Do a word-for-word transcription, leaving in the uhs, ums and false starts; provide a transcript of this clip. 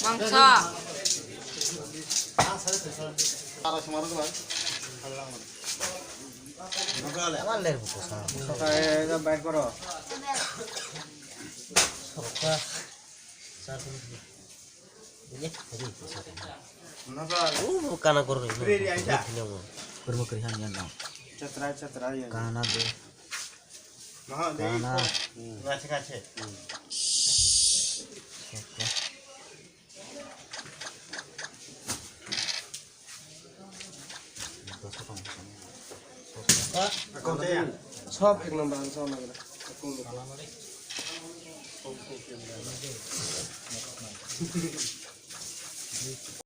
Mangsa. Soka, eh, baik koro. Soka. Ini, ini, ini. Napa? Uh, kana koro ini. Beri, beri, aja. Ini, ini, ini. Kurma kerihan ya, no. Chatrai, chatrai, ya. Kana de. Maha de. Kana. Hmm. Ngache, ngache. Hmm. Soka. Sob ek number ang sob number.